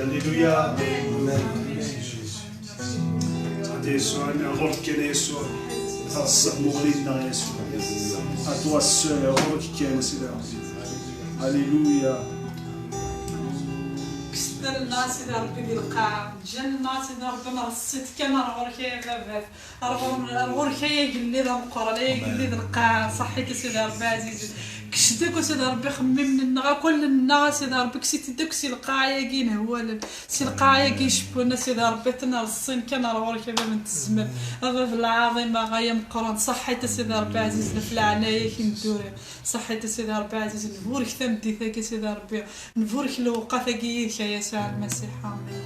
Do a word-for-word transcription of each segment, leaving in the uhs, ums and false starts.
Alléluia. Amen. Merci Jésus. Ɣur-k kan a Yasuɛ. Taɣessa tmuɣli-nneɣ a Yasuɛ. À toi seul, ɣur-k kan a Sidi Ṛebbi. Alléluia. Kkset-aneɣ a Sidi Ṛebbi di lqaɛa. Ǧǧan-aneɣ a Sidi Ṛebbi nreṣṣi-d kan ar ɣur-k ay Ababat. Ar ɣur-, ar ɣur-k ay agellid ameqqran, ay agellid n lqaɛa. Ṣaḥḥit a Sidi Ṛebbi ɛzizen. Kkes-d akk a Sidi Ṛebbi ixemmimen-nneɣ akk, allen-nneɣ a Sidi Ṛebbi, kkes-it-id akk si lqaɛa-agi inehwalen. Si lqaɛa-agi icewwlen a Sidi Ṛebbi, ad ten-reṣṣin kan ar ɣur-k a Bab n tzemmar, a Bab lɛaḍima, ay ameqqran, ṣaḥḥit a Sidi Ṛebbi ɛzizen ɣef leɛnaya-k n dduri, ṣaḥḥit a Sidi Ṛebbi ɛzizen, nburek tameddit-agi a Sidi Ṛebbi, nburek lewqat-agi yid-k a Yasuɛ Lmasiḥ, amin.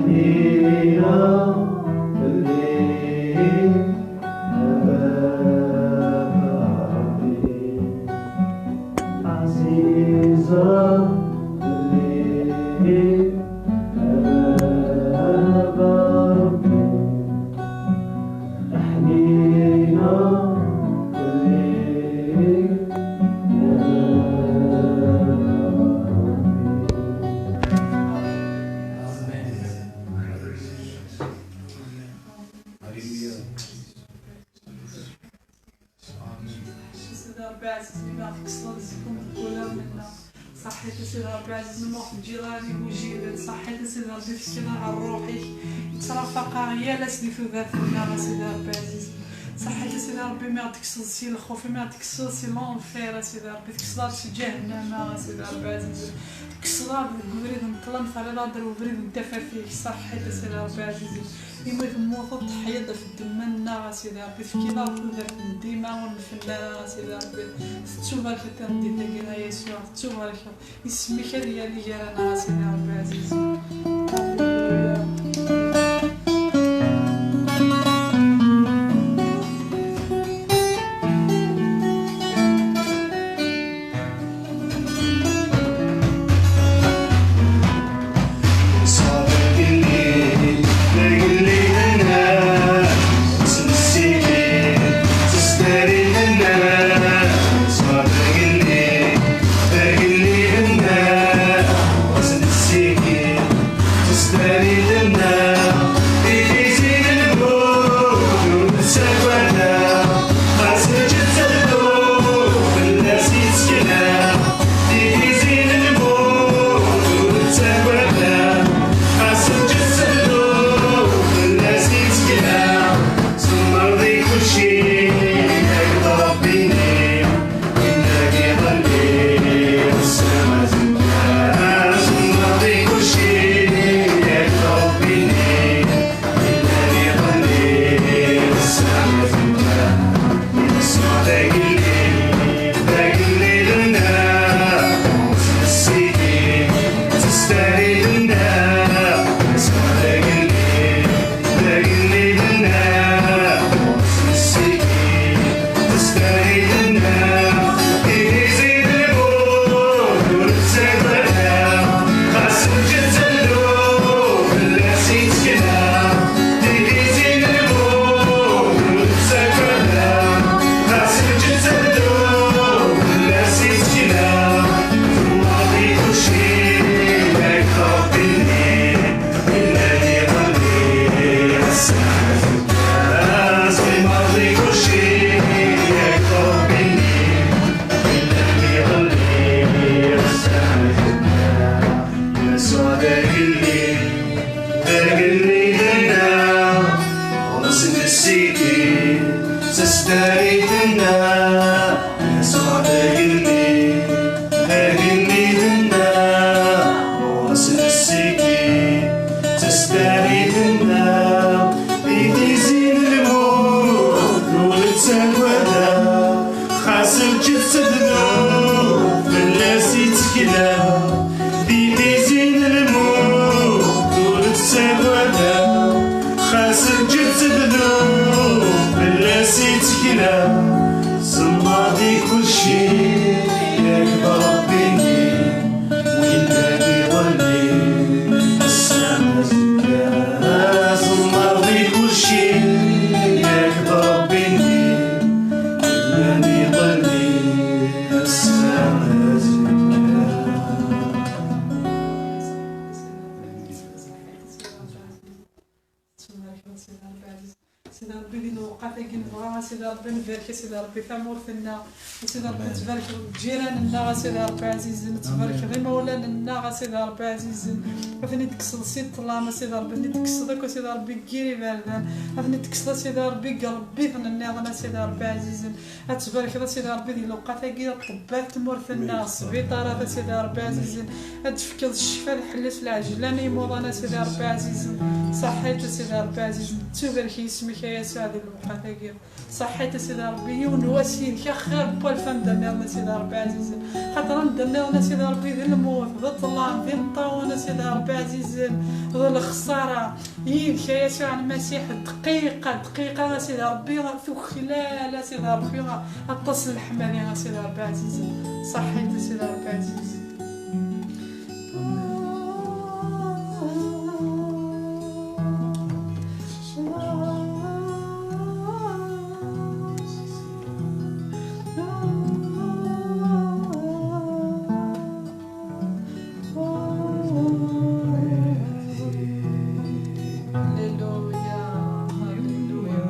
Ina fell-i a baba Ṛebbi, ɛziza fell-i a baba Ṛebbi, ḥnina fell-i a baba Ṛebbi. Sidi Ṛebbi ɛzizen, imi ɣ-tekkseḍ ad zikun deg wulawen-nneɣ. Ṣaḥḥit a Sidi Ṛebbi ɛzizen, imi ɣ-teǧǧiḍ ara d igujilen. Ṣaḥḥit a Sidi Ṛebbi, tefkiḍ-aɣ ṛṛuḥ-ik, yettrafaq-aɣ yal ass di tudert-nneɣ a Sidi Ṛebbi ɛzizen. Ṣaḥḥit a Sidi Ṛebbi, imi ɣ-d-tekkseḍ si lxuf, imi ɣ-d-tekkseḍ si l'enfer a Sidi Ṛebbi, tekkseḍ-aɣ-d si ǧahennama a Sidi Ṛebbi ɛzizen. Tekkseḍ-aɣ-d deg ubrid n ṭṭlam, terriḍ-aɣ-d ar ubrid n tafat-ik. Ṣaḥḥit a Sidi Ṛebbi ɛzizen, imi temmuteḍ teḥyiḍ ɣef ddemma-nneɣ a Sidi Ṛebbi, tefkiḍ-aɣ tudert n dima ur nfenna ara a Sidi Ṛebbi. Tettubarkeḍ tameddit-agi a Yasuɛ, tettubarkeḍ. Isem-ik ad yali gar-aneɣ a Sidi Ṛebbi ɛzizen. Alleluya. Xas lǧetta tednub, fell-as i ttekleɣ. Di tizi n lmut ur ttaggadeɣ. Xas lǧetta tednub, fell-as i ttekleɣ. Semmeḍ di kulci, yak d Ṛebbi-nni. Win ad iḍelli, ass-a azekka. Semmeḍ di kulci, yak d Ṛebbi-nni. Win ad iḍelli, ass-a azekka. Sidi Ṛebbi, di lewqat-agi nebɣa, a Sidi Ṛebbi, nbarek, a Sidi Ṛebbi, tamurt-nneɣ. A Sidi Ṛebbi, tbarkeḍ lǧiran-nneɣ, a Sidi Ṛebbi ɛzizen. Tbarkeḍ imawlan-nneɣ, a Sidi Ṛebbi ɛzizen. Ad ten-id-tekkseḍ si ṭṭlam, a Sidi Ṛebbi, ad ten-id-tekkseḍ akk, a Sidi Ṛebbi, deg yir iberdan. Ad ten-id-tekkseḍ, a Sidi Ṛebbi, deg iṛebbiten-nniḍen, a Sidi Ṛebbi ɛzizen. Ad tbarkeḍ, a Sidi Ṛebbi, di lewqat-agi, ṭṭebbat tmurt-nneɣ, sbiṭarat, a Sidi Ṛebbi ɛzizen. Ad d-tefkeḍ ccfa d ḥellu s lɛejlan i imuḍan, a Sidi Ṛebbi ɛzizen. Ṣaḥḥit, a Sidi Ṛebbi ɛzizen. Ttubarek yisem-ik, Yasuɛ, di lewqat-agi, ṣaḥḥit a Sidi Ṛebbi, yiwen n wass yid-k axir n walef amedda nniḍen a Sidi Ṛebbi ɛzizen. Xaṭer amedda nniḍen a Sidi Ṛebbi d lmut, d ṭṭlam, d imeṭṭawen a Sidi Ṛebbi ɛzizen, d lexṣara. Yid-k a Yasuɛ Lmasiḥ, dqiqa, dqiqa a Sidi Ṛebbi, tuklal a Sidi Ṛebbi, aṭas n leḥmadi a Sidi Ṛebbi ɛzizen. Ṣaḥḥit a Sidi Ṛebbi ɛzizen. Alleluia, alleluia.